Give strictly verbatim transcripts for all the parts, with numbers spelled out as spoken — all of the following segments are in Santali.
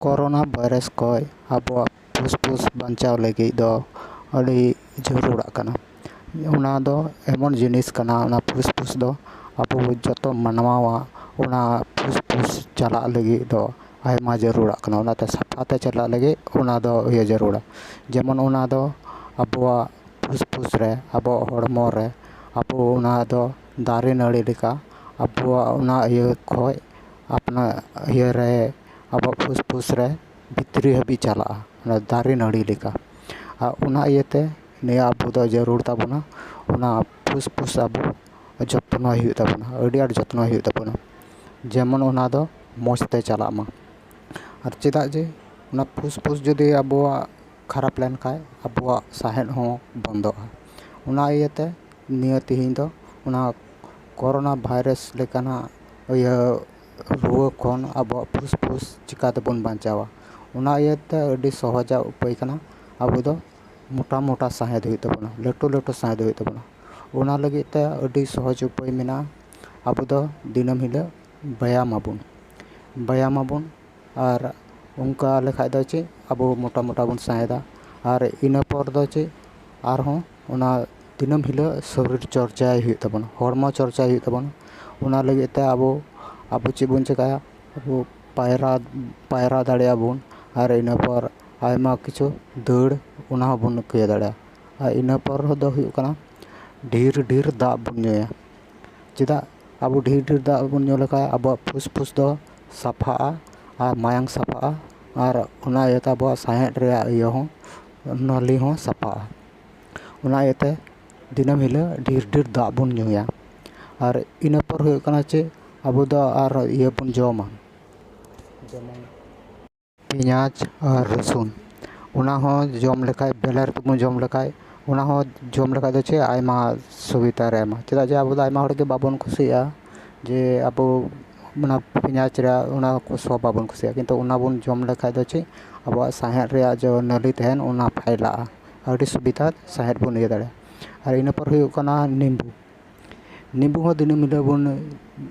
ᱠᱳᱨᱳᱱᱟ ᱵᱷᱟᱭᱨᱟᱥ ᱠᱷᱚᱱ ᱟᱵᱚᱣᱟᱜ ᱯᱷᱩᱥᱯᱷᱩᱥ ᱵᱟᱧᱪᱟᱣ ᱞᱟᱹᱜᱤᱫ ᱫᱚ ᱟᱹᱰᱤ ᱡᱟᱹᱨᱩᱲᱟᱜ ᱠᱟᱱᱟ᱾ ᱚᱱᱟ ᱫᱚ ᱮᱢᱚᱱ ᱡᱤᱱᱤᱥ ᱠᱟᱱᱟ, ᱚᱱᱟ ᱯᱷᱩᱥᱯᱷᱩᱥ ᱫᱚ ᱟᱵᱚ ᱡᱚᱛᱚ ᱢᱟᱱᱣᱟᱣᱟᱜ ᱚᱱᱟ ᱯᱷᱩᱥᱯᱷᱩᱥ ᱪᱟᱞᱟᱜ ᱞᱟᱹᱜᱤᱫ ᱫᱚ ᱟᱭᱢᱟ ᱡᱟᱹᱨᱩᱲᱟᱜ ᱠᱟᱱᱟ᱾ ᱚᱱᱟᱛᱮ ᱥᱟᱯᱷᱟ ᱛᱮ ᱪᱟᱞᱟᱜ ᱞᱟᱹᱜᱤᱫ ᱚᱱᱟ ᱫᱚ ᱤᱭᱟᱹ ᱡᱟᱹᱨᱩᱲᱟ᱾ ᱡᱮᱢᱚᱱ ᱚᱱᱟ ᱫᱚ ᱟᱵᱚᱣᱟᱜ ᱯᱷᱩᱥᱯᱷᱩᱥ ᱨᱮ, ᱟᱵᱚᱣᱟᱜ ᱦᱚᱲᱢᱚ ᱨᱮ, ᱟᱵᱚ ᱚᱱᱟ ᱫᱚ ᱫᱟᱨᱮ ᱱᱟᱹᱲᱤ ᱞᱮᱠᱟ ᱟᱵᱚᱣᱟᱜ ᱚᱱᱟ ᱤᱭᱟᱹ ᱠᱷᱚᱱ ᱟᱯᱱᱟ ᱤᱭᱟᱹ ᱨᱮ ᱟᱵᱚᱣᱟᱜ ᱯᱷᱩᱥᱯᱷᱩᱥ ᱨᱮ ᱵᱷᱤᱛᱨᱤ ᱦᱟᱹᱵᱤᱡ ᱪᱟᱞᱟᱜᱼᱟ, ᱚᱱᱟ ᱫᱟᱨᱮ ᱱᱟᱹᱲᱤ ᱞᱮᱠᱟ᱾ ᱟᱨ ᱚᱱᱟ ᱤᱭᱟᱹᱛᱮ ᱱᱤᱭᱟᱹ ᱟᱵᱚ ᱫᱚ ᱡᱟᱹᱨᱩᱲ ᱛᱟᱵᱚᱱᱟ, ᱚᱱᱟ ᱯᱷᱩᱥᱯᱷᱩᱥ ᱟᱵᱚ ᱡᱚᱛᱱᱚᱭ ᱦᱩᱭᱩᱜ ᱛᱟᱵᱚᱱᱟ, ᱟᱹᱰᱤ ᱟᱸᱴ ᱡᱚᱛᱱᱚᱭ ᱦᱩᱭᱩᱜ ᱛᱟᱵᱚᱱᱟ, ᱡᱮᱢᱚᱱ ᱚᱱᱟ ᱫᱚ ᱢᱚᱡᱽ ᱛᱮ ᱪᱟᱞᱟᱜ ᱢᱟ᱾ ᱟᱨ ᱪᱮᱫᱟᱜ ᱡᱮ ᱚᱱᱟ ᱯᱷᱩᱥᱯᱷᱩᱥ ᱡᱩᱫᱤ ᱟᱵᱚᱣᱟᱜ ᱠᱷᱟᱨᱟᱯ ᱞᱮᱱᱠᱷᱟᱱ ᱟᱵᱚᱣᱟᱜ ᱥᱟᱦᱮᱫ ᱦᱚᱸ ᱵᱚᱱᱫᱚᱜᱼᱟ᱾ ᱚᱱᱟ ᱤᱭᱟᱹᱛᱮ ᱱᱤᱭᱟᱹ ᱛᱮᱦᱮᱧ ᱫᱚ ᱚᱱᱟ ᱠᱳᱨᱳᱱᱟ ᱵᱷᱟᱭᱨᱟᱥ ᱞᱮᱠᱟᱱᱟᱜ ᱤᱭᱟᱹ ᱨᱩᱣᱟᱹ ᱠᱷᱚᱱ ᱟᱵᱚᱣᱟᱜ ᱯᱷᱩᱥᱯᱷᱩᱥ ᱪᱤᱠᱟ ᱛᱮᱵᱚᱱ ᱵᱟᱧᱪᱟᱣᱟ, ᱚᱱᱟ ᱤᱭᱟᱹᱛᱮ ᱟᱹᱰᱤ ᱥᱚᱦᱚᱡᱟᱜ ᱩᱯᱟᱹᱭ ᱠᱟᱱᱟ᱾ ᱟᱵᱚ ᱫᱚ ᱢᱚᱴᱟ ᱢᱚᱴᱟ ᱥᱟᱦᱮᱫ ᱦᱩᱭᱩᱜ ᱛᱟᱵᱚᱱᱟ, ᱞᱟᱹᱴᱩ ᱞᱟᱹᱴᱩ ᱥᱟᱦᱮᱫ ᱦᱩᱭᱩᱜ ᱛᱟᱵᱚᱱᱟ᱾ ᱚᱱᱟ ᱞᱟᱹᱜᱤᱫ ᱛᱮ ᱟᱹᱰᱤ ᱥᱚᱦᱚᱡ ᱩᱯᱟᱹᱭ ᱢᱮᱱᱟᱜᱼᱟ᱾ ᱟᱵᱚ ᱫᱚ ᱫᱤᱱᱟᱹᱢ ᱦᱤᱞᱳᱜ ᱵᱮᱭᱟᱢ ᱟᱵᱚᱱ, ᱵᱮᱭᱟᱢ ᱟᱵᱚᱱ᱾ ᱟᱨ ᱚᱱᱠᱟ ᱞᱮᱠᱷᱟᱡ ᱫᱚ ᱪᱮᱫ, ᱟᱵᱚ ᱢᱚᱴᱟ ᱢᱚᱴᱟ ᱵᱚᱱ ᱥᱟᱦᱮᱫᱟ᱾ ᱟᱨ ᱤᱱᱟᱹ ᱯᱚᱨ ᱫᱚ ᱪᱮᱫ, ᱟᱨᱦᱚᱸ ᱚᱱᱟ ᱫᱤᱱᱟᱹᱢ ᱦᱤᱞᱳᱜ ᱥᱚᱨᱤᱨ ᱪᱚᱨᱪᱟᱭ ᱦᱩᱭᱩᱜ ᱛᱟᱵᱚᱱᱟ, ᱦᱚᱲᱢᱚ ᱪᱚᱨᱪᱟᱭ ᱦᱩᱭᱩᱜ ᱛᱟᱵᱚᱱᱟ᱾ ᱚᱱᱟ ᱞᱟᱹᱜᱤᱫ ᱛᱮ ᱟᱵᱚ, ᱟᱵᱚ ᱪᱮᱫ ᱵᱚᱱ ᱪᱮᱠᱟᱭᱟ? ᱟᱵᱚ ᱯᱟᱭᱨᱟ, ᱯᱟᱭᱨᱟ ᱫᱟᱲᱮᱭᱟᱜᱼᱟ ᱵᱚᱱ᱾ ᱟᱨ ᱤᱱᱟᱹ ᱯᱚᱨ ᱟᱭᱢᱟ ᱠᱤᱪᱷᱩ ᱫᱟᱹᱲ, ᱚᱱᱟ ᱦᱚᱸᱵᱚᱱ ᱤᱭᱟᱹ ᱫᱟᱲᱮᱭᱟᱜᱼᱟ᱾ ᱟᱨ ᱤᱱᱟᱹ ᱯᱚᱨ ᱫᱚ ᱦᱩᱭᱩᱜ ᱠᱟᱱᱟ ᱰᱷᱮᱨ ᱰᱷᱮᱨ ᱫᱟᱜ ᱵᱚᱱ ᱧᱩᱭᱟ᱾ ᱪᱮᱫᱟᱜ ᱟᱵᱚ ᱰᱷᱮᱨ ᱰᱷᱮᱨ ᱫᱟᱜ ᱵᱚᱱ ᱧᱩ ᱞᱮᱠᱷᱟᱱ ᱟᱵᱚᱣᱟᱜ ᱯᱷᱩᱥᱯᱷᱩᱥ ᱫᱚ ᱥᱟᱯᱷᱟᱜᱼᱟ ᱟᱨ ᱢᱟᱭᱟᱝ ᱥᱟᱯᱷᱟᱜᱼᱟ, ᱟᱨ ᱚᱱᱟ ᱤᱭᱟᱹᱛᱮ ᱟᱵᱚᱣᱟᱜ ᱥᱟᱦᱮᱫ ᱨᱮᱭᱟᱜ ᱤᱭᱟᱹ ᱦᱚᱸ, ᱱᱟᱹᱞᱤ ᱦᱚᱸ ᱥᱟᱯᱷᱟᱜᱼᱟ᱾ ᱚᱱᱟ ᱤᱭᱟᱹᱛᱮ ᱫᱤᱱᱟᱹᱢ ᱦᱤᱞᱳᱜ ᱰᱷᱮᱨ ᱰᱷᱮᱨ ᱫᱟᱜ ᱵᱚᱱ ᱧᱩᱭᱟ᱾ ᱟᱨ ᱤᱱᱟᱹ ᱯᱚᱨ ᱦᱩᱭᱩᱜ ᱠᱟᱱᱟ ᱪᱮᱫ, ᱟᱵᱚ ᱫᱚ ᱟᱨ ᱤᱭᱟᱹ ᱵᱚᱱ ᱡᱚᱢᱟ, ᱡᱮᱢᱚᱱ ᱯᱮᱸᱭᱟᱡᱽ ᱟᱨ ᱨᱟᱹᱥᱩᱱ, ᱚᱱᱟ ᱦᱚᱸ ᱡᱚᱢ ᱞᱮᱠᱷᱟᱡ, ᱵᱮᱞᱮᱨ ᱛᱮᱵᱚᱱ ᱡᱚᱢ ᱞᱮᱠᱷᱟᱡ, ᱚᱱᱟ ᱦᱚᱸ ᱡᱚᱢ ᱞᱮᱠᱷᱟᱡ ᱫᱚ ᱪᱮᱫ ᱟᱭᱢᱟ ᱥᱩᱵᱤᱫᱷᱟ ᱨᱮ ᱮᱢᱟ᱾ ᱪᱮᱫᱟᱜ ᱡᱮ ᱟᱵᱚ ᱫᱚ ᱟᱭᱢᱟ ᱦᱚᱲ ᱜᱮ ᱵᱟᱵᱚᱱ ᱠᱩᱥᱤᱭᱟᱜᱼᱟ ᱡᱮ ᱟᱵᱚ ᱚᱱᱟ ᱯᱮᱸᱭᱟᱡᱽ ᱨᱮᱭᱟᱜ ᱚᱱᱟ ᱠᱚ ᱥᱚ ᱵᱟᱵᱚᱱ ᱠᱩᱥᱤᱭᱟᱜᱼᱟ, ᱠᱤᱱᱛᱩ ᱚᱱᱟ ᱵᱚᱱ ᱡᱚᱢ ᱞᱮᱠᱷᱟᱡ ᱫᱚ ᱪᱮᱫ ᱟᱵᱚᱣᱟᱜ ᱥᱟᱦᱮᱫ ᱨᱮᱭᱟᱜ ᱡᱮ ᱱᱟᱹᱞᱤ ᱛᱟᱦᱮᱱ, ᱚᱱᱟ ᱯᱷᱟᱭᱞᱟᱜᱼᱟ, ᱟᱹᱰᱤ ᱥᱩᱵᱤᱫᱷᱟ ᱥᱟᱦᱮᱫ ᱵᱚᱱ ᱤᱭᱟᱹ ᱫᱟᱲᱮᱭᱟᱜᱼᱟ᱾ ᱟᱨ ᱤᱱᱟᱹ ᱯᱚᱨ ᱦᱩᱭᱩᱜ ᱠᱟᱱᱟ ᱱᱤᱢᱵᱩ᱾ ᱱᱤᱢᱵᱩ ᱦᱚᱸ ᱫᱤᱱᱟᱹᱢ ᱦᱤᱞᱳᱜ ᱵᱚᱱ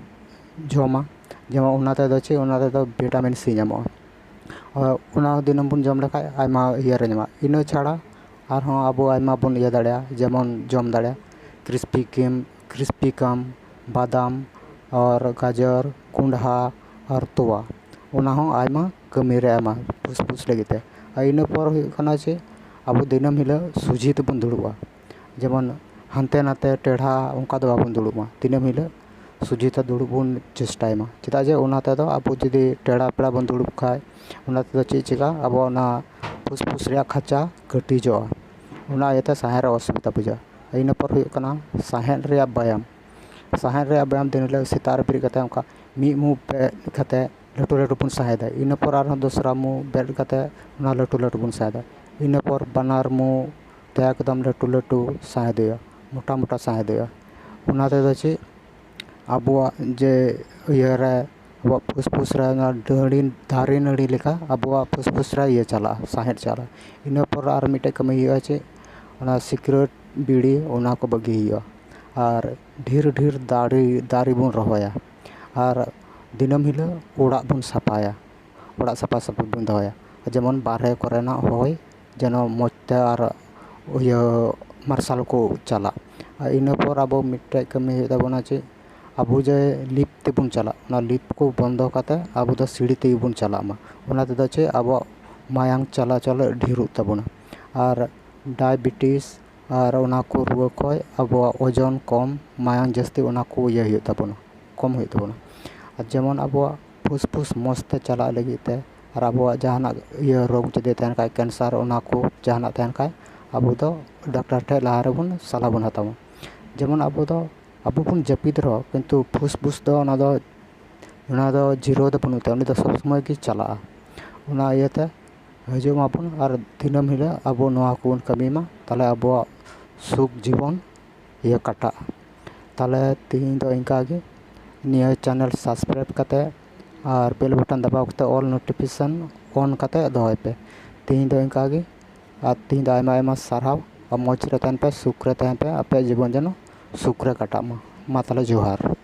ᱡᱚᱢᱟ, ᱡᱮᱢᱚᱱ ᱚᱱᱟ ᱛᱮᱫᱚ ᱪᱮᱫ, ᱚᱱᱟ ᱛᱮᱫᱚ ᱵᱷᱤᱴᱟᱢᱤᱱ ᱥᱤ ᱧᱟᱢᱚᱜᱼᱟ᱾ ᱚᱱᱟ ᱫᱤᱱᱟᱹᱢ ᱵᱚᱱ ᱡᱚᱢ ᱞᱮᱠᱷᱟᱡ ᱟᱭᱢᱟ ᱤᱭᱟᱹ ᱨᱮ ᱧᱟᱢᱟ᱾ ᱤᱱᱟᱹ ᱪᱷᱟᱲᱟ ᱟᱨᱦᱚᱸ ᱟᱵᱚ ᱟᱭᱢᱟ ᱵᱚᱱ ᱤᱭᱟᱹ ᱫᱟᱲᱮᱭᱟᱜᱼᱟ, ᱡᱮᱢᱚᱱ ᱡᱚᱢ ᱫᱟᱲᱮᱭᱟᱜᱼᱟ ᱠᱨᱤᱥᱯᱤ ᱠᱮᱢ ᱠᱨᱤᱥᱯᱤ ᱠᱟᱢ, ᱵᱟᱫᱟᱢ ᱟᱨ ᱜᱟᱡᱚᱨ, ᱠᱚᱸᱰᱷᱟ ᱟᱨ ᱛᱚᱣᱟ᱾ ᱚᱱᱟ ᱦᱚᱸ ᱟᱭᱢᱟ ᱠᱟᱹᱢᱤ ᱨᱮ ᱮᱢᱟ ᱯᱷᱩᱥᱯᱷᱩᱥ ᱞᱟᱹᱜᱤᱫ ᱛᱮ᱾ ᱟᱨ ᱤᱱᱟᱹ ᱯᱚᱨ ᱦᱩᱭᱩᱜ ᱠᱟᱱᱟ ᱡᱮ ᱟᱵᱚ ᱫᱤᱱᱟᱹᱢ ᱦᱤᱞᱳᱜ ᱥᱚᱡᱷᱮ ᱛᱮᱵᱚᱱ ᱫᱩᱲᱩᱵᱼᱟ᱾ ᱡᱮᱢᱚᱱ ᱦᱟᱱᱛᱮ ᱱᱟᱛᱮ ᱴᱮᱲᱦᱟ ᱚᱱᱠᱟ ᱫᱚ ᱵᱟᱵᱚᱱ ᱫᱩᱲᱩᱵ ᱢᱟ, ᱫᱤᱱᱟᱹᱢ ᱦᱤᱞᱳᱜ ᱥᱚᱡᱷᱮ ᱛᱮ ᱫᱩᱲᱩᱵ ᱵᱚᱱ ᱪᱮᱥᱴᱟᱭ ᱢᱟ᱾ ᱪᱮᱫᱟᱜ ᱡᱮ ᱚᱱᱟ ᱛᱮᱫᱚ ᱟᱵᱚ ᱡᱩᱫᱤ ᱴᱮᱲᱟ ᱯᱮᱲᱟ ᱵᱚᱱ ᱫᱩᱲᱩᱵ ᱠᱷᱟᱡ, ᱚᱱᱟ ᱛᱮᱫᱚ ᱪᱮᱫ ᱪᱤᱠᱟ, ᱟᱵᱚ ᱚᱱᱟ ᱯᱷᱩᱥᱯᱷᱩᱥ ᱨᱮᱭᱟᱜ ᱠᱷᱟᱸᱪᱟ ᱠᱟᱹᱴᱤᱡᱚᱜᱼᱟ, ᱚᱱᱟ ᱤᱭᱟᱹᱛᱮ ᱥᱟᱦᱮᱸ ᱨᱮ ᱚᱥᱩᱵᱤᱫᱟ ᱵᱩᱡᱷᱟᱹᱜᱼᱟ᱾ ᱤᱱᱟᱹ ᱯᱚᱨ ᱦᱩᱭᱩᱜ ᱠᱟᱱᱟ ᱥᱟᱦᱮᱸᱫ ᱨᱮᱭᱟᱜ ᱵᱮᱭᱟᱢ᱾ ᱥᱟᱦᱮᱸᱫ ᱨᱮᱭᱟᱜ ᱵᱮᱭᱟᱢ ᱫᱤᱱ ᱦᱤᱞᱳᱜ ᱥᱮᱛᱟᱜ ᱨᱮ ᱵᱮᱨᱮᱫ ᱠᱟᱛᱮ ᱚᱱᱠᱟ ᱢᱤᱫ ᱢᱩ ᱵᱮᱨᱮᱫ ᱠᱟᱛᱮ ᱞᱟᱹᱴᱩ ᱞᱟᱹᱴᱩ ᱵᱚᱱ ᱥᱟᱦᱮᱸᱫᱟ᱾ ᱤᱱᱟᱹ ᱯᱚᱨ ᱟᱨᱦᱚᱸ ᱫᱚᱥᱨᱟ ᱢᱩ ᱵᱮᱨᱮᱫ ᱠᱟᱛᱮ ᱚᱱᱟ ᱞᱟᱹᱴᱩ ᱞᱟᱹᱴᱩ ᱵᱚᱱ ᱥᱟᱦᱮᱸᱫᱟ᱾ ᱤᱱᱟᱹ ᱯᱚᱨ ᱵᱟᱱᱟᱨ ᱢᱩ ᱛᱮ ᱮᱠᱫᱚᱢ ᱞᱟᱹᱴᱩ ᱞᱟᱹᱴᱩ ᱥᱟᱦᱮᱸᱫ ᱦᱩᱭᱩᱜᱼᱟ, ᱢᱚᱴᱟ ᱢᱚᱴᱟ ᱥᱟᱦᱮᱸᱫ ᱦᱩᱭᱩᱜᱼᱟ᱾ ᱚᱱᱟ ᱛᱮᱫᱚ ᱪᱮᱫ ᱟᱵᱚᱣᱟᱜ ᱡᱮ ᱤᱭᱟᱹ ᱨᱮ ᱟᱵᱚᱣᱟᱜ ᱯᱷᱩᱥᱯᱷᱩᱥ ᱨᱮ ᱚᱱᱟ ᱱᱟᱹᱲᱤ, ᱫᱟᱨᱮ ᱱᱟᱹᱲᱤ ᱞᱮᱠᱟ ᱟᱵᱚᱣᱟᱜ ᱯᱷᱩᱥᱯᱷᱩᱥ ᱨᱮ ᱤᱭᱟᱹ ᱪᱟᱞᱟᱜᱼᱟ, ᱥᱟᱦᱮᱸᱫ ᱪᱟᱞᱟᱜᱼᱟ᱾ ᱤᱱᱟᱹ ᱯᱚᱨ ᱟᱨ ᱢᱤᱫᱴᱮᱡ ᱠᱟᱹᱢᱤ ᱦᱩᱭᱩᱜᱼᱟ ᱪᱮᱫ, ᱚᱱᱟ ᱥᱤᱜᱨᱮᱴ, ᱵᱤᱲᱤ, ᱚᱱᱟ ᱠᱚ ᱵᱟᱹᱜᱤ ᱦᱩᱭᱩᱜᱼᱟ᱾ ᱟᱨ ᱰᱷᱮᱨ ᱰᱷᱮᱨ ᱫᱟᱨᱮ, ᱫᱟᱨᱮ ᱵᱚᱱ ᱨᱚᱦᱚᱭᱟ᱾ ᱟᱨ ᱫᱤᱱᱟᱹᱢ ᱦᱤᱞᱳᱜ ᱚᱲᱟᱜ ᱵᱚᱱ ᱥᱟᱯᱷᱟᱭᱟ, ᱚᱲᱟᱜ ᱥᱟᱯᱷᱟ ᱥᱟᱹᱯᱷᱤ ᱵᱚᱱ ᱫᱚᱦᱚᱭᱟ᱾ ᱡᱮᱢᱚᱱ ᱵᱟᱨᱦᱮ ᱠᱚᱨᱮᱱᱟᱜ ᱦᱚᱭ ᱡᱮᱱᱚ ᱢᱚᱡᱽ ᱛᱮ ᱟᱨ ᱤᱭᱟᱹ ᱢᱟᱨᱥᱟᱞ ᱠᱚ ᱪᱟᱞᱟᱜ᱾ ᱟᱨ ᱤᱱᱟᱹ ᱯᱚᱨ ᱟᱵᱚ ᱢᱤᱫᱴᱮᱡ ᱠᱟᱹᱢᱤ ᱦᱩᱭᱩᱜ ᱛᱟᱵᱚᱱᱟ ᱪᱮᱫ, ᱟᱵᱚ ᱡᱮ ᱞᱤᱯ ᱛᱮᱵᱚᱱ ᱪᱟᱞᱟᱜ, ᱚᱱᱟ ᱞᱤᱯ ᱠᱚ ᱵᱚᱱᱫᱚ ᱠᱟᱛᱮ ᱟᱵᱚ ᱫᱚ ᱥᱤᱲᱤ ᱛᱮᱜᱮ ᱵᱚᱱ ᱪᱟᱞᱟᱜ ᱢᱟ᱾ ᱚᱱᱟ ᱛᱮᱫᱚ ᱪᱮᱫ, ᱟᱵᱚᱣᱟᱜ ᱢᱟᱭᱟᱝ ᱪᱟᱞᱟᱪᱚᱞ ᱰᱷᱮᱨᱚᱜ ᱛᱟᱵᱚᱱᱟ᱾ ᱟᱨ ᱰᱟᱭᱟᱵᱮᱴᱤᱥ ᱟᱨ ᱚᱱᱟ ᱠᱚ ᱨᱩᱣᱟᱹ ᱠᱷᱚᱡ ᱟᱵᱚᱣᱟᱜ ᱳᱡᱚᱱ ᱠᱚᱢ, ᱢᱟᱭᱟᱝ ᱡᱟᱹᱥᱛᱤ, ᱚᱱᱟ ᱠᱚ ᱤᱭᱟᱹ ᱦᱩᱭᱩᱜ ᱛᱟᱵᱚᱱᱟ, ᱠᱚᱢ ᱦᱩᱭᱩᱜ ᱛᱟᱵᱚᱱᱟ᱾ ᱟᱨ ᱡᱮᱢᱚᱱ ᱟᱵᱚᱣᱟᱜ ᱯᱷᱩᱥᱯᱷᱩᱥ ᱢᱚᱡᱽ ᱛᱮ ᱪᱟᱞᱟᱜ ᱞᱟᱹᱜᱤᱫ ᱛᱮ ᱟᱨ ᱟᱵᱚᱣᱟᱜ ᱡᱟᱦᱟᱱᱟᱜ ᱤᱭᱟᱹ ᱨᱳᱜᱽ ᱡᱩᱫᱤ ᱛᱟᱦᱮᱱ ᱠᱷᱟᱡ, ᱠᱮᱱᱥᱟᱨ, ᱚᱱᱟ ᱠᱚ ᱡᱟᱦᱟᱱᱟᱜ ᱛᱟᱦᱮᱱ ᱠᱷᱟᱡ, ᱟᱵᱚ ᱫᱚ ᱰᱟᱠᱛᱟᱨ ᱴᱷᱮᱡ ᱞᱟᱦᱟ ᱨᱮᱵᱚᱱ ᱥᱟᱞᱦᱟ ᱵᱚᱱ ᱦᱟᱛᱟᱣᱟ᱾ ᱡᱮᱢᱚᱱ ᱟᱵᱚ ᱫᱚ, ᱟᱵᱚ ᱵᱚᱱ ᱡᱟᱹᱯᱤᱫ ᱨᱮᱦᱚᱸ, ᱠᱤᱱᱛᱩ ᱯᱷᱩᱥᱯᱷᱩᱥ ᱫᱚ ᱚᱱᱟ ᱫᱚ, ᱚᱱᱟ ᱫᱚ ᱡᱤᱨᱟᱹᱣ ᱫᱚ ᱵᱟᱹᱱᱩᱜ ᱛᱟᱭᱟ, ᱩᱱᱤ ᱫᱚ ᱥᱚᱵᱽ ᱥᱚᱢᱚᱭ ᱜᱮ ᱪᱟᱞᱟᱜᱼᱟ᱾ ᱚᱱᱟ ᱤᱭᱟᱹᱛᱮ ᱦᱤᱡᱩᱜ ᱢᱟᱵᱚᱱ ᱟᱨ ᱫᱤᱱᱟᱹᱢ ᱦᱤᱞᱳᱜ ᱟᱵᱚ ᱱᱚᱣᱟ ᱠᱚᱵᱚᱱ ᱠᱟᱹᱢᱤ ᱢᱟ, ᱛᱟᱦᱞᱮ ᱟᱵᱚᱣᱟᱜ ᱥᱩᱠ ᱡᱤᱵᱚᱱ ᱤᱭᱟᱹ ᱠᱟᱴᱟᱜᱼᱟ᱾ ᱛᱟᱦᱞᱮ ᱛᱮᱦᱮᱧ ᱫᱚ ᱤᱱᱠᱟ ᱜᱮ᱾ ᱱᱤᱭᱟᱹ ᱪᱮᱱᱮᱞ ᱥᱟᱵᱥᱠᱨᱟᱭᱤᱵ ᱠᱟᱛᱮ ᱟᱨ ᱵᱮᱞ ᱵᱟᱴᱚᱱ ᱫᱟᱵᱟᱣ ᱠᱟᱛᱮ ᱚᱞ ᱱᱳᱴᱤᱯᱷᱤᱠᱮᱥᱚᱱ ᱚᱱ ᱠᱟᱛᱮ ᱫᱚᱦᱚᱭ ᱯᱮ᱾ ᱛᱮᱦᱮᱧ ᱫᱚ ᱤᱱᱠᱟ ᱜᱮ, ᱟᱨ ᱛᱮᱦᱮᱧ ᱫᱚ ᱟᱭᱢᱟ ᱟᱭᱢᱟ ᱥᱟᱨᱦᱟᱣ, ᱟᱨ ᱢᱚᱡᱽ ᱨᱮ ᱛᱟᱦᱮᱱ ᱯᱮ, ᱥᱩᱠ ᱨᱮ ᱛᱟᱦᱮᱱ ᱯᱮ, ᱟᱯᱮᱭᱟᱜ ᱡᱤᱵᱚᱱ ᱡᱮᱱᱚ ᱥᱩᱠ ᱨᱮ ᱠᱟᱴᱟᱜ ᱢᱟ᱾ ᱢᱟ ᱛᱟᱦᱞᱮ ᱡᱚᱦᱟᱨ᱾